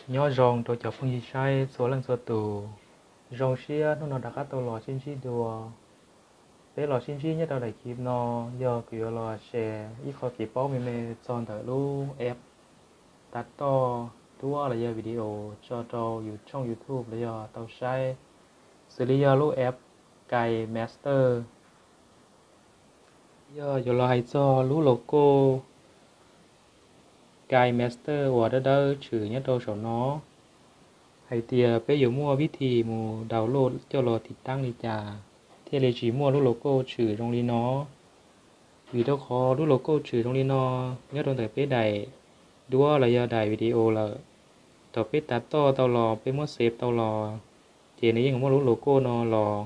Nyob zoo rau cov phooj ywg saib txhua leej txhua tus. Zoo siab hnub no rov qab tau los sib ntsib dua. Peb los sib ntsib nyob rau daim clip no yog kuv yuav los share ib qho kev paub me me txog ntawm lub app tav toj duab los yog video tso rau yus tshooj YouTube los yog tau saib, xws li yog lub app KineMaster. Yog yuav los hais txog lub logo KineMaster uas dawb dawb tshwm nyob rau saum no, hais tias peb yuav muaj vib thi mus download coj los tiv taab li cas thiaj li tsis muaj lub logo tshwm zoo li no. Vim rau qhov lub logo tshwm zoo li no nyob rau ntawm peb daim duab los yog daim video lawm, thaum peb tav toj tau los peb muab save tau los, ces nws yeej muaj lub logo no los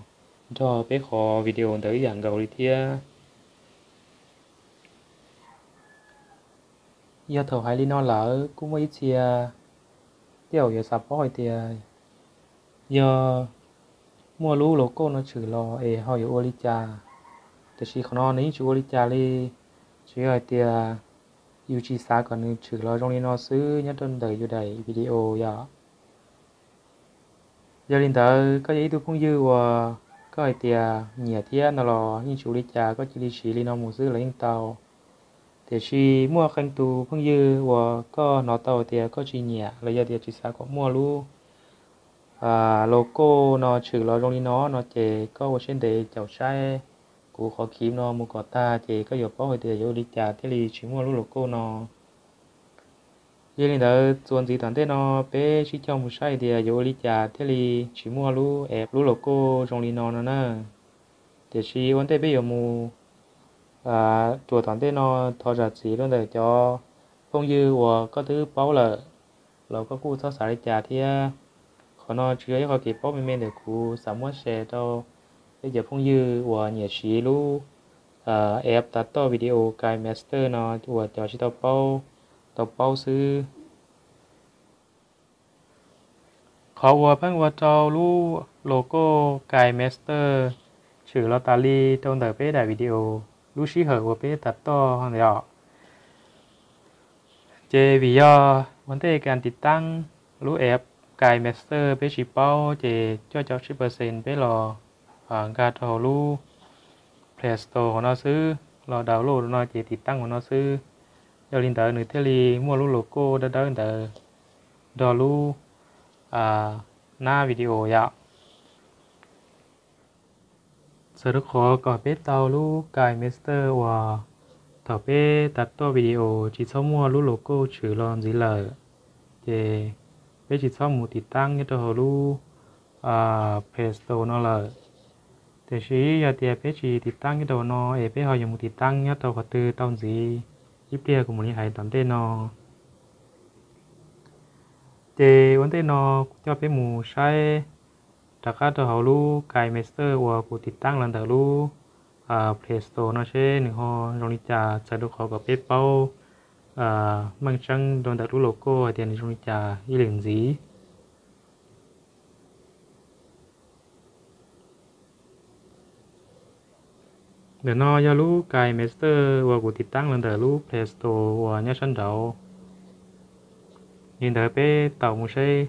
nrog peb qhov video ntawd ib yam nkaus li thiab. Yog thaum hais li no lawm kuj muaj ib txhia tej zaum yuav xav paub hais tias yog muaj lub logo no tshwm los es ho yuav ua li cas. Tiam sis qhov no nws yeej tsis ua li cas li, tsuas yog hais tias yus tsis xav kom nws tshwm los zoo li no xwb nyob rau ntawm yus daim video yom. Yog li ntawd koj yog ib tug phooj ywg uas koj hais tias nyiam thiab no los yeej tsis ua li cas, koj cia li siv li no mus xwb los yeej tau. Tiam sis muaj qee tus phooj ywg uas koj hnov tau tias koj tsis nyiam los yog tias tsis xav kom muaj lub logo no tshwm los zoo li no no ces koj ua siab ntev caum saib kuv qhov clip no mus kom tag ces koj yuav paub hais tias yuav ua li cas thiaj li tsis muaj lub logo no. Yog li ntawd txuas ntxiv tom ntej no peb sib coj mus saib tias yuav ua li cas thiaj li tsis muaj lub app lub logo zoo li no no na. Tiam sis ua ntej peb yuav mus rau tom ntej no, thov zam txim rau ntawm cov phooj ywg uas koj twb paub lawm los koj kuj txhob xav li cas thiab. Qhov no tsuas yog ib qho kev paub me me ntawm kuv xav muab share rau peb cov phooj ywg uas nyiam siv lub app tav toj video KineMaster no uas cov tsis tau paub, tau paub xwb. Qhov uas pheej ua rau lub logo KineMaster tshwm los tas li rau ntawm peb daim video lub sij hawm uas peb tav toj ntawd os, ces vim yog ua ntej kas tiv taab lub app KineMaster peb tsis paub ces coj caum tsib percent peb los nkag rau hauv lub Play Store hauv no xwb, los download no ces tiv taab hauv no xwb. Yog li ntawd nws thiaj li muaj lub logo dawb dawb ntawd nrog lub nab video yom. Txawm rau qhov kom peb tau lub KineMaster uas thaum peb tav toj video tsis txhob muaj lub logo tshwm los ntxiv lawm, ces peb tsis txhob mus tiv taab nyob rau hauv lub Play Store no lawm. Tiam sis yog tias peb tsis tiv taab nyob rau no es peb ho yuav mus tiv taab nyob rau qhov twg tau ntxiv, ib pliag kuv mam li hais tom ntej no. Ces ua ntej no kuv coj peb mus saib rov qab rau hauv lub KineMaster uas kuv tiv taab los ntawm lub Play Store no seb nws ho zoo li cas, txawm rau qhov kom peb paub meej tseeb rau ntawm lub logo hais tias nws zoo li cas ib lwm ntxiv. Ntawm no yog lub KineMaster uas kuv tiv taab los ntawm lub Play Store uas nyob sab nraud. Li ntawd peb taum mus seb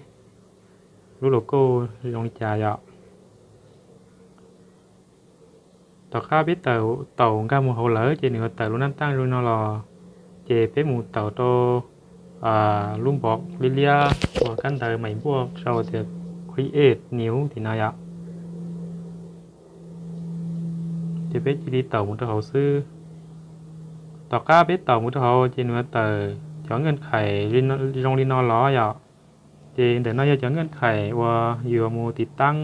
lub logo zoo li cas yom. Tom qab peb taum nkag mus hauv lawm ces nws yuav tawm lub nab taaj zoo li no los, ces peb mus taum rau lub npov liab liab uas kab ntawv Maiv Npuaj sau tias Create New tim no yom. Ces peb cia li taum mus rau hauv xwb. Tom qab peb taum mus rau hauv ces nws yuav tawm cov nkeej khais zoo li no los yom. Ces ntawm no yog cov nkeej khais uas yuav mus tiv taab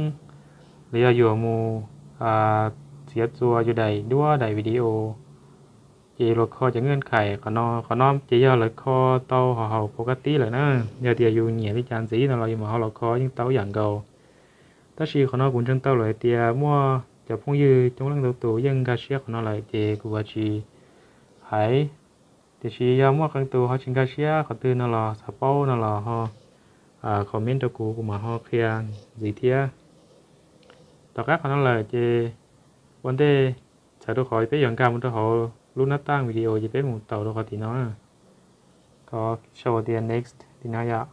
los yog yuav mus txiav txuas yus daim duab daim video. Ces yuav luag kho cov nkeej khais qhov no, qhov no ces yog lawv kho tau hauv hauv pov ka tib lawm na. Yog tias yus nyiam li cas ntxiv no los yus mam ho los kho yeej tau ib yam nkaus. Tab sis qhov no kuv ntseeg tau lawm hais tias muaj cov phooj ywg coob leej ntau tus yeej nkag siab qhov no lawm ces kuv vam tsis hais. Tiam sis yog muaj qee tus ho tsis nkag siab qhov twg no los xav paub no los ho comment rau kuv, kuv mam ho qhia ntxiv thiab. Tom qab qhov no lawm ces ua ntej txawm rau qhov peb yuav nkag mus rau hauv lub nab taaj video ces peb mus taum rau qhov tim no, qhov sau tias next tim no yom.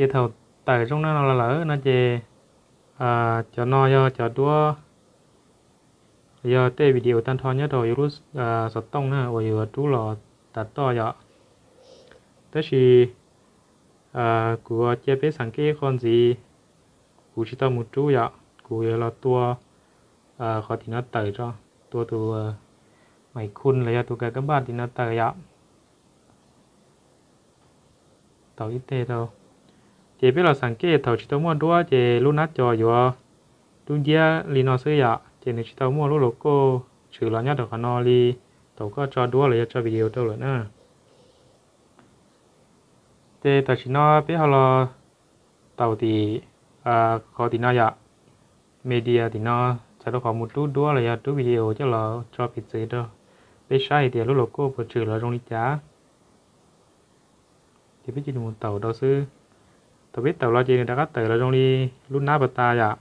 Ces thaum tawm zoo no lawm no ces cov no yog cov duab, yog tej video tag nrho nyob rau yus lub xov tooj na uas yus rub los tas toj yom. Tab sis kuv cia peb xav kej qho ntxiv, kuv tsis tau mus rub yom, kuv yuav los tua qhov tim no tawm tso, tua tus maiv khun los yog tus ka kab npaj tim no tawm yom. Tau ib teg rau. Ces peb los xav kej thaum tsis tau muaj duab ces lub nab co yuav dub nciab li no xwb yom, ces nws tsis tau muaj lub logo tshwm los nyob rau qhov no li thaum koj tso duab los yog tso video rau lawm na. Ces tam sim no peb ho los taus tim qhov tim no yom, media tim no, txhais rau qhov mus rub duab los yog rub video coj los tso piv txwv rau peb saib hais tias lub logo puas tshwm los zoo li cas. Ces peb cia li mus taus rau xwb. Thaum peb taus los ces nws rov qab tawm los zoo li lub nab pas tas yom.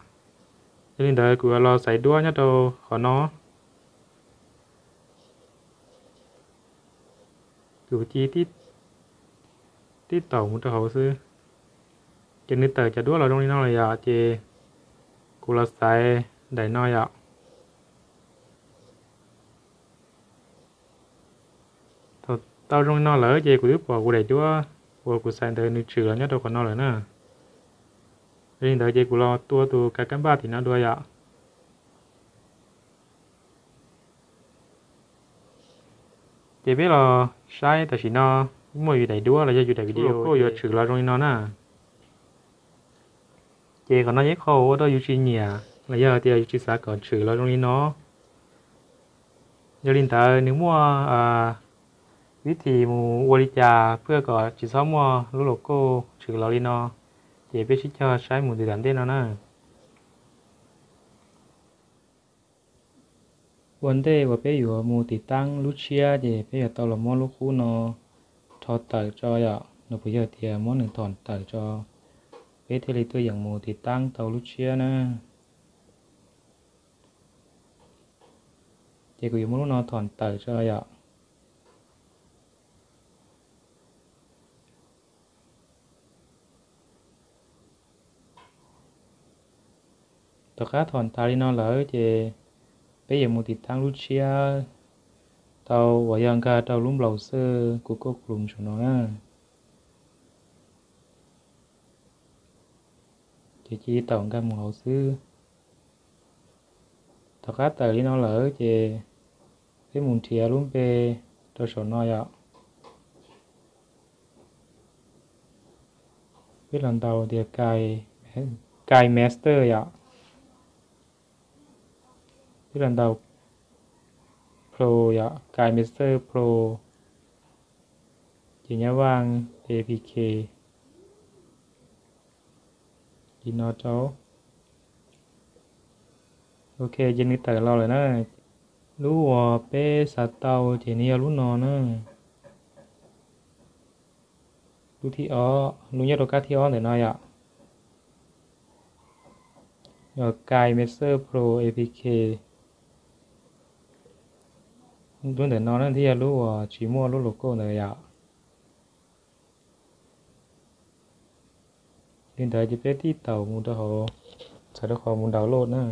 Yog li ntawd kuv yuav los xaiv duab nyob rau qhov no. Kuv cia li tib taum mus rau hauv xwb. Ces nws tawm cov duab los zoo li no lawm yom, ces kuv los xaiv daim no yom. Thaum tau zoo li no lawm ces kuv twb pom kuv daim duab uas kuv xaiv ntawd nws tshwm los nyob rau qhov no lawm na. Yog li ntawd ces kuv los tua tus ka kab npaj tim no dua yom. Ces peb los saib tam sim no muaj yus daim duab los yog yus daim video kuj yuav tshwm los zoo li no na. Ces qhov no yog ib qho ua rau yus tsis nyiam los yog tias yus tsis xav kom tshwm los zoo li no. Yog li ntawd nws muaj vib thim mus ua li cas pab kom tsis txhob muaj lub logo tshwm los li no, ces peb sib cog saib mus ntxiv tom ntej no na. Ua ntej uas peb yuav mus tiv taab lub tshiab ces peb yuav tau los muab lub qub no rho tawm tso yom, no puas yog tias muab nws thom tawm tso, peb thiaj li tuaj yeem mus tiv taab tau lub tshiab na. Ces kuv yuav muab lub no thom tawm tso yom. Tom qab thom tas li no lawm ces peb yuav mus tiv taab lub tshiab tau uas yog nkag rau lub nplaus xwb kuv kuj plum saum no na. Ces cia li tau nkag mus hauv xwb. Tom qab tawm li no lawm ces peb mus nrhiav lub npe rau saum no yom. Peb los ntaus tias Kai Master yom. Peb los ntaus Pro yom, Kai Master Pro. Ces nyob vaj A P K li no rau. Ok, ces nws tawm los lawm na. Lub uas peb xav tau ces nws yog lub no na. Lub thib ob, lub nyob rau kab thib ob ntawm no yom. Yog Kai Master Pro A P K. Lub ntawm no na thiaj yog lub uas tsis muaj lub logo ntawd yom. Li ntawd ces peb tib taum mus rau hauv, txhais rau qhov mus download na.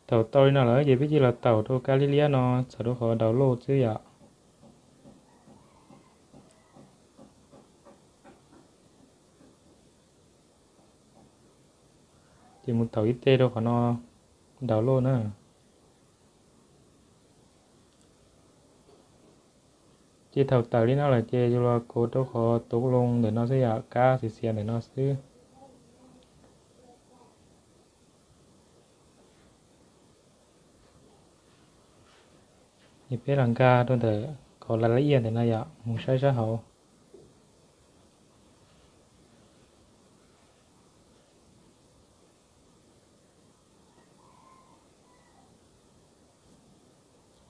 Thaum tau li no lawm ces peb cia li los taum rau kab liab liab no txhais rau qhov download xwb yom. Ces mus taum ib teg rau qhov no download na. Ces thaum tawm li no lawm ces yus los kov rau qhov tus loo ntawm no xwb yom, kab xiav xiav ntawm no xwb. Ces peb los nkag rau ntawm qhov laj laj iaj ntawm no yom, mus saib sab hauv.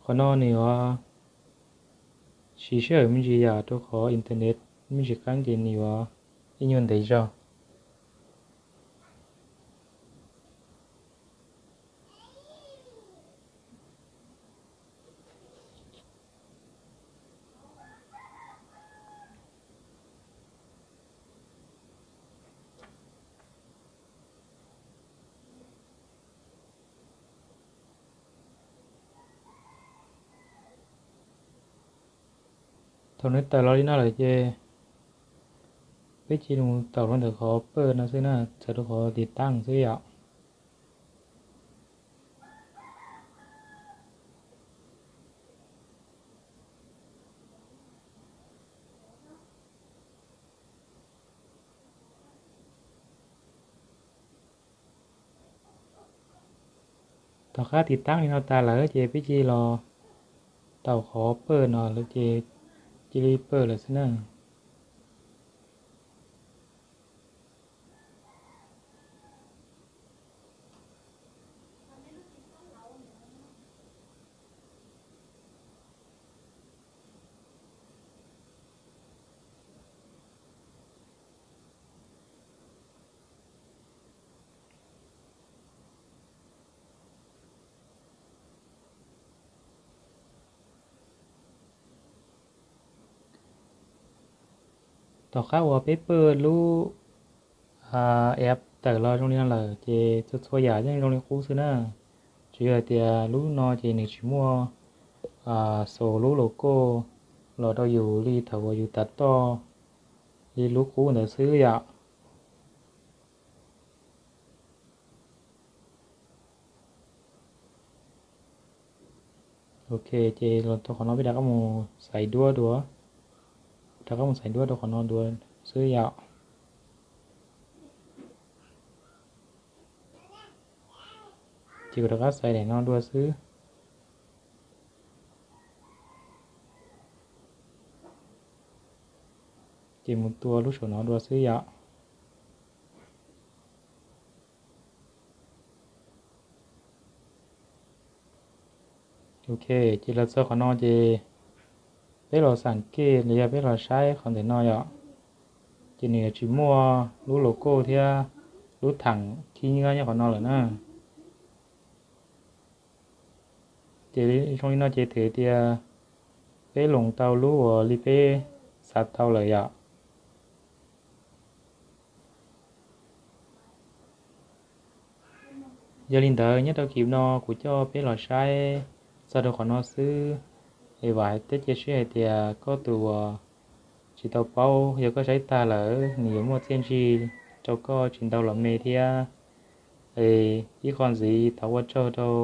Qhov no nws yuav siv sij hawm me ntsis yam rau qhov internet me ntsis qeeb ces nws yuav ib nyuag ntev zog. Thaum nws tawm los li no lawm ces peb cia li mus taum rau ntawm qhov pawj no xwb na, txawm rau qhov tiv taab xwb yom. Tom qab tiv taab li no tas lawm ces peb cia li los taum qhov pawj no lawm ces cia li pawj lawm xwb na. Tom qab uas peb pawj lub app tawm los zoo li no lawm ces txhua txhua yam yeej zoo li qub xwb na. Tsuas yog hais tias lub no ces nws tsis muaj xus lub logo los rau yus li thaum uas yus tav toj li lub qub ntawd xwb yom. Ok, ces los txog qhov no peb rov qab mus xaiv duab dua, rov qab mus xaiv duab rau qhov no dua xwb yom. Ces kuv rov qab xaiv daim no dua xwb. Ces mus tua lub saum no dua xwb yom. Ok, ces los txog qhov no ces peb los xam kej los yog peb los saib qhov ntawm no yom. Ces nws yuav tsis muaj lub logo thiab lub thaam khib nyiab nyob qhov no lawm na. Ces zoo li no ces thwm tias peb loos tau lub uas li peb xav tau lawm yom. Yog li ntawd nyob rau kis no kuv coj peb los saib txog rau qhov no xwb. Es vam thiab cia siab hais tias koj tus uas tsis tau paub, yog koj saib tag lawm nws yuav muaj txiaj ntsig rau koj tsis ntau los me thiab. Es ib qho ntxiv thov ua tsaug rau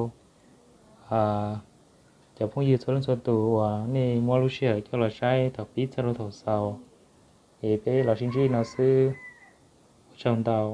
cov phooj ywg txhua leej txhua tus uas nej muab lub sij hawm coj los saib thaum pib txog rau thaum xaus. Es peb los sib ntsib no xwb. Ua tsaug ntau.